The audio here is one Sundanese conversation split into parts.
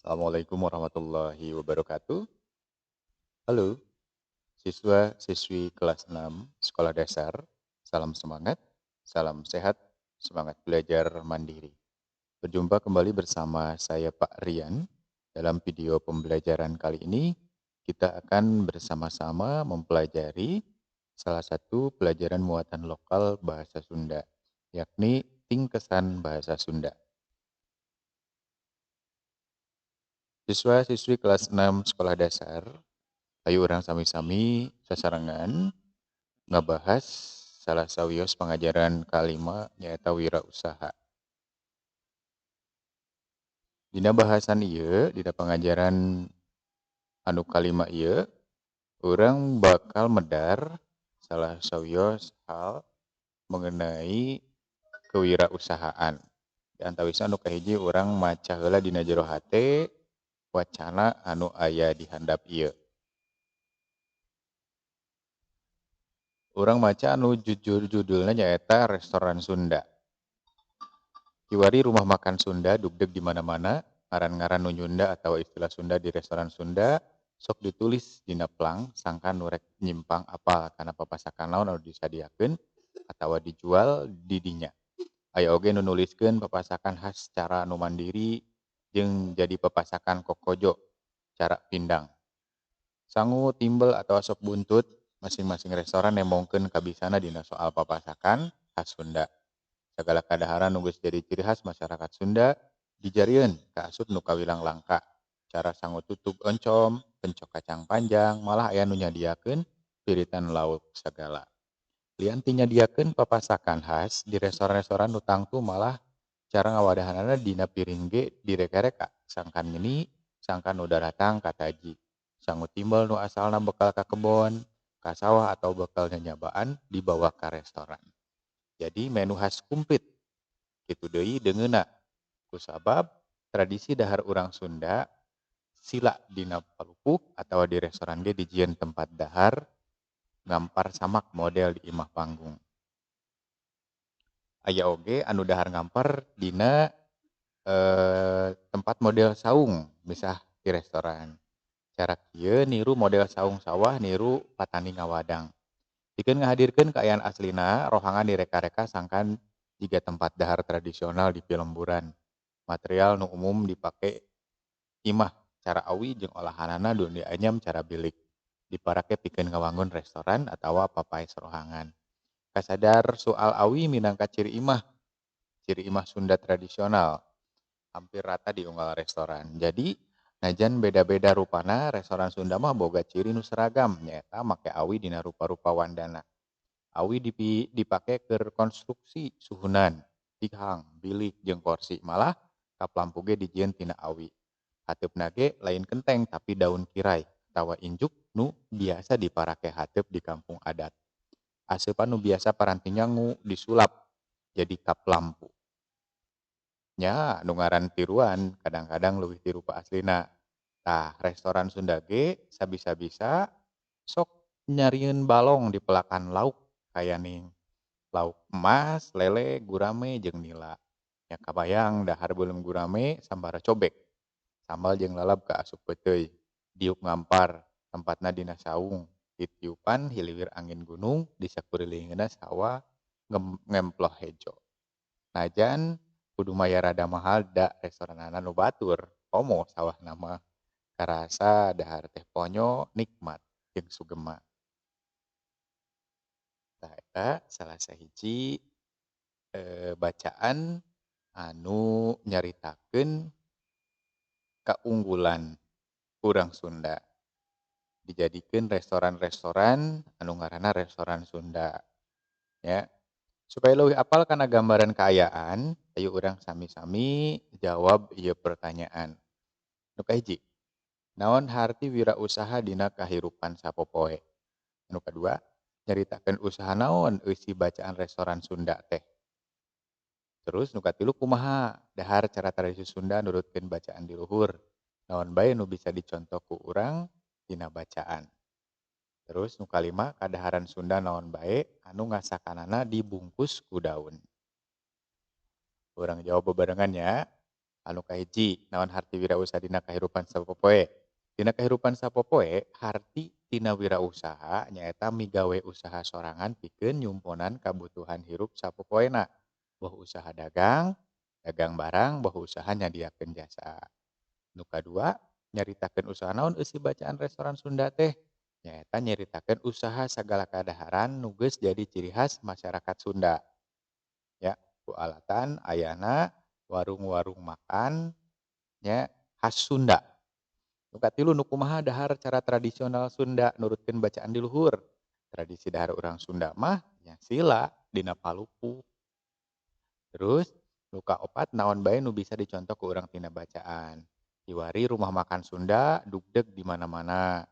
Assalamualaikum warahmatullahi wabarakatuh. Halo, siswa-siswi kelas 6 sekolah dasar. Salam semangat, salam sehat, semangat belajar mandiri. Berjumpa kembali bersama saya Pak Rian. Dalam video pembelajaran kali ini, kita akan bersama-sama mempelajari salah satu pelajaran muatan lokal bahasa Sunda, yakni tingkesan bahasa Sunda. Siswa-siswi kelas 6 sekolah dasar, ayo urang sami-sami sasarengan ngabahas salah sawios pangajaran kalima nyaeta wirausaha. Dina bahasan ieu, dina pangajaran anu kalima ieu, urang bakal medar salah sawios hal mengenai kewirausahaan. Di antawisna anu kahiji urang maca heula dina jero hate wacana anu aya di handap ieu. Urang maca anu jujur judulna nyaeta restoran Sunda. Kiwari rumah makan Sunda dugdeg di mana-mana, ngaran-ngaran nu Nyunda atawa istilah Sunda di restoran Sunda sok ditulis dina plang sangkan nu rek nyimpang apal kana papasakan naon anu disadiakeun atawa dijual di dinya. Aya oge nu nuliskeun papasakan khas cara nu mandiri jeung jadi papasakan kokojo cara pindang. Sangu, timbel atawa sop buntut, masing-masing restoran nemongkeun kabisana dina soal papasakan khas Sunda. Sagala kadaharan nu geus jadi ciri khas masyarakat Sunda dijarieun ka asup nu kawilang langka. Cara sangu tutug oncom, pencok kacang panjang, malah aya nu nyadiakeun piritan lauk sagala. Lian ti nyadiakeun papasakan khas di restoran-restoran nu tangtu malah cara ngawadahanana dina piring ge direka-reka sangkan nyeni, sangkan nu daratang kataji. Sangu timbel nu asalna bekal ka kebon, ka sawah atau bekal nyanyabaan dibawa ka restoran. Jadi menu khas kumplit. Kitu deui deungeunna. Kusabab tradisi dahar urang Sunda sila dina palupuh atawa di restoran ge dijieun tempat dahar ngampar samak model di imah panggung. Aya oge anu dahar ngampar dina tempat model saung misah di restoran. Cara kieu niru model saung sawah niru patani ngawadang. Pikeun ngahadirkeun kaayaan aslina rohangan direka-reka sangkan jiga tempat dahar tradisional di pilemburan. Material nu umum dipake imah cara awi jeung olahanana nu dianyam cara bilik. Diparake pikeun ngawangun restoran atawa papaes rohangan. Kasadar soal awi minangka ciri imah Sunda tradisional hampir rata di unggal restoran. Jadi najan beda-beda rupana restoran Sunda mah boga ciri nu seragam nyaeta make awi dina rupa-rupa wandana. Awi dipake keur konstruksi suhunan, tihang, bilik jeung korsi, malah kap lampu ge dijieun tina awi. Hateupna ge lain kenteng tapi daun kirai atawa injuk nu biasa diparake hateup di kampung adat. Aseupan nu biasa paranti nyangu disulap jadi kap lampu. Nya nu ngaran tiruan kadang-kadang leuwih ti rupa aslina. Tah restoran Sunda ge sabisa-bisa sok nyarieun balong di pelakan lauk kaya ning lauk emas, lele, gurame jeung nila. Nya kabayang dahar beuleum gurame sambara cobek. Sambal jeung lalab kaasup peuteuy, diuk ngampar, tempatna dina saung. Ditiupan hiliwir angin gunung di sakurilingeunna sawah ngemploh hejo. Najan kudu mayar rada mahal da restoranana nu batur, komo sawahna mah karasa dahar teh ponyo nikmat jeung sugema. Tah eta salah sahiji bacaan anu nyaritakeun kaunggulan urang Sunda. Dijadikeun restoran-restoran anu ngaranna restoran Sunda ya. Supaya leuwih apal kana gambaran kaayaan, ayo urang sami-sami jawab ieu pertanyaan. Nu kahiji, naon harti wirausaha dina kahirupan sapopoe? Nu kadua, nyaritakeun usaha naon eusi bacaan restoran Sunda teh? Terus nu katilu, kumaha dahar cara tradisi Sunda nurutkeun bacaan di luhur? Naon bae nu bisa dicontoh ku urang dina bacaan? Terus nu kalima, kadaharan Sunda naon bae anu ngasakanana dibungkus ku daun? Urang jawab bebarengan ya. Anu kahiji, naon harti wirausaha dina kahirupan sapopoe? Dina kahirupan sapopoe, harti tina wirausaha nyaeta migawe usaha sorangan pikeun nyumponan kabutuhan hirup sapopoena. Boh usaha dagang, dagang barang, boh usaha nyadiakeun jasa. Nu kadua, nyaritakeun usaha naon eusi bacaan restoran Sunda teh? Nyaeta nyaritakeun usaha sagala kadaharan nu geus jadi ciri khas masyarakat Sunda. Ya, ku alatan ayana warung-warung makan nya khas Sunda. Nu katilu, nu kumaha dahar cara tradisional Sunda nurutkeun bacaan di luhur. Tradisi dahar urang Sunda mah nya sila dina palupuh. Terus nu kaopat, naon bae nu bisa dicontoh ku urang tina bacaan. Kiwari rumah makan Sunda dugdeg di mana-mana.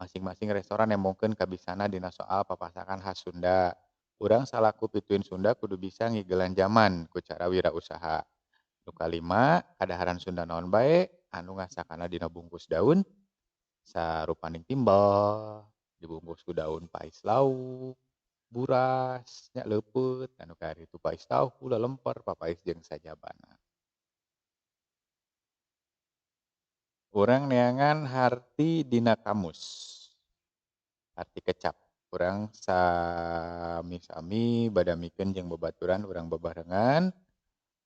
Masing-masing restoran nembongkeun kabisana dina soal papasakan khas Sunda. Urang salaku pituin Sunda kudu bisa ngigelan jaman ku cara wirausaha. Nu kalima, kadaharan Sunda naon bae anu ngasakana dina bungkus daun sarupaning timbel, dibungkus ku daun pais lauk, buras, nya leupeut, anu karitu pais tahu, lelemper, papais jeung sajabana. Urang neangan harti dina kamus. Harti kecap. Urang sami-sami badamikeun jeung babaturan urang bebarengan,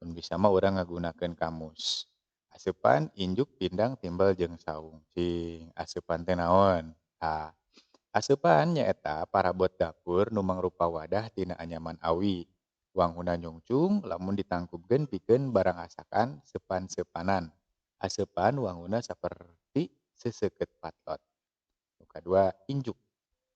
mun bisa mah urang ngagunakeun kamus. Aseupan, injuk, pindang, timbel jeung saung. Cing, aseupan teh naon? Tah, aseupan nyaeta parabot dapur nu mangrupa wadah tina anyaman awi. Wangunna nyungcung lamun ditangkubkeun pikeun barang asakan seupan-seupanan. Aseupan wangunna saperti seuseukeut patot. Nu kadua, injuk.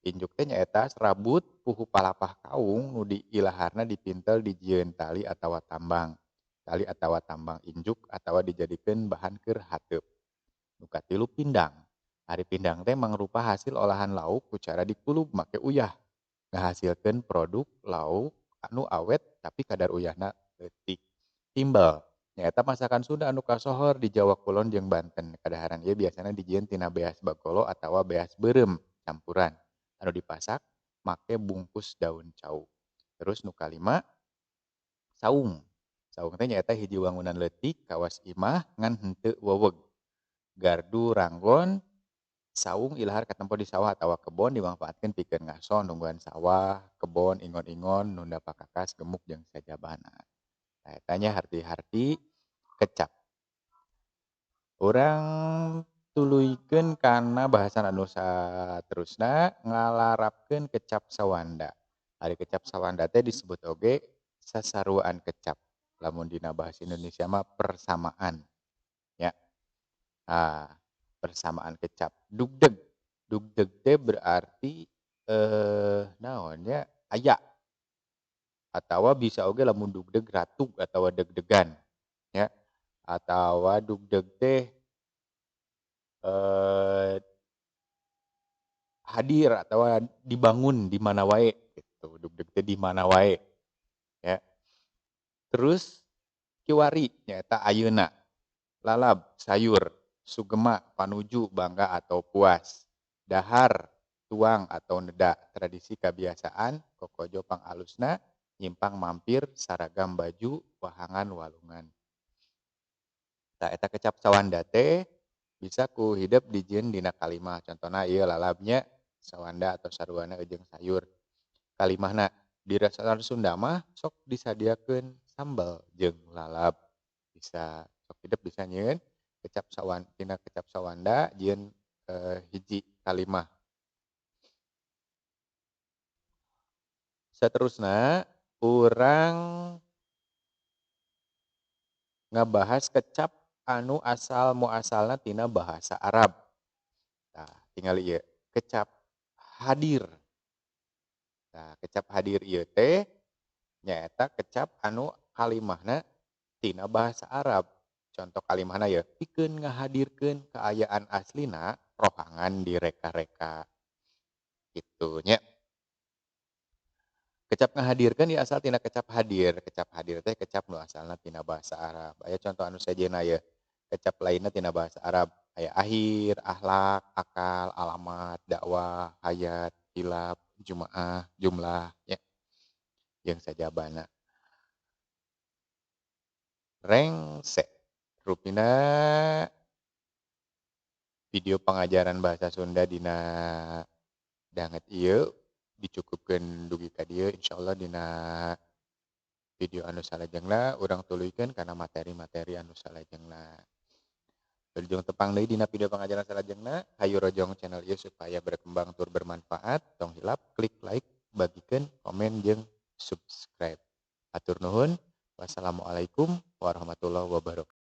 Injuk teh nyaeta serabut puhu palapah kaung nu diilaharna dipintel dijieun tali atawa tambang. Tali atawa tambang injuk atawa dijadikeun bahan keur hateup. Nu katilu, pindang. Ari pindang teh mangrupa hasil olahan lauk ku cara dikulub make uyah. Ngahasilkeun produk lauk anu awet tapi kadar uyahna leutik. Timbel nyaeta masakan Sunda anu kasohor di Jawa Kulon jeung Banten. Kadaharan ieu biasana dijieun tina beas bagolo atawa beas beureum campuran anu dipasak make bungkus daun cau. Terus nu kalima, saung. Saung teh nyaeta hiji wangunan leutik kawas imah ngan henteu weweg. Gardu ranggon saung ilahar katempo di sawah atawa kebon dimangfaatkeun pikeun ngaso nungguan sawah, kebon, ingon-ingon, nunda pakakas, gemuk jeung sajabana. Nah, eta nya harti-harti kecap. Urang tuluykeun kana bahasan anu saterusna ngalarapkeun kecap sawanda. Ari kecap sawanda teh disebut oge sasaruaan kecap. Lamun dina bahasa Indonesia mah persamaan. Ya. Ah, persamaan kecap. Dugdeg. Dugdeg teh berarti naon nya aya. Atawa bisa oge lamun dugdeg ratug atawa deg-degan ya. Atawa dugdeg teh hadir atawa dibangun di mana wae gitu. Dugdeg teh di mana wae ya. Terus kiwari nyaeta ayeuna. Lalab, sayur, sugema, panuju, bangga atau puas. Dahar, tuang atau neda, tradisi kebiasaan, kokojo pangalusna, nyimpang mampir, saragam baju, wahangan walungan. Tah eta kecap sawanda teh bisa ku hidep dijieun dina kalimah. Contona ieu lalabnya sawanda atau saruana jeung sayur. Kalimahna di restoran Sunda mah sok disadiakeun sambal jeung lalab. Bisa sok hidep bisa nyieun kecap sawan tina kecap sawanda jieun hiji kalimah. Saterusna urang ngabahas kecap anu asal muasalna tina bahasa Arab. Tah, tingali ieu, kecap hadir. Tah, kecap hadir ieu teh nyaeta kecap anu kalimahna tina bahasa Arab. Contoh kalimahna ye, pikeun ngahadirkeun kaayaan aslina rohangan direka-reka. Kitu nya. Kecap ngahadirkeun ieu asal tina kecap hadir. Kecap hadir teh kecap nu asalna tina bahasa Arab. Aya contoh anu sejenna ye. Kecap lainna tina bahasa Arab. Aya akhir, akhlak, akal, alamat, dakwah, hayat, hilap, jumaah, jumlah nya. Jeung sajabana. Rengse. Rupina video pengajaran bahasa Sunda dina danget ieu dicukupkeun dugi ka dieu, insyaallah dina video anu salajengna urang tuluykeun kana materi-materi anu salajengna. Wilujeng tepang deui dina video pengajaran salajengna. Hayu rojong channel ieu supaya berkembang tur bermanfaat. Tong hilap klik like, bagikeun, komen jeung subscribe. Hatur nuhun. Wassalamualaikum warahmatullahi wabarakatuh.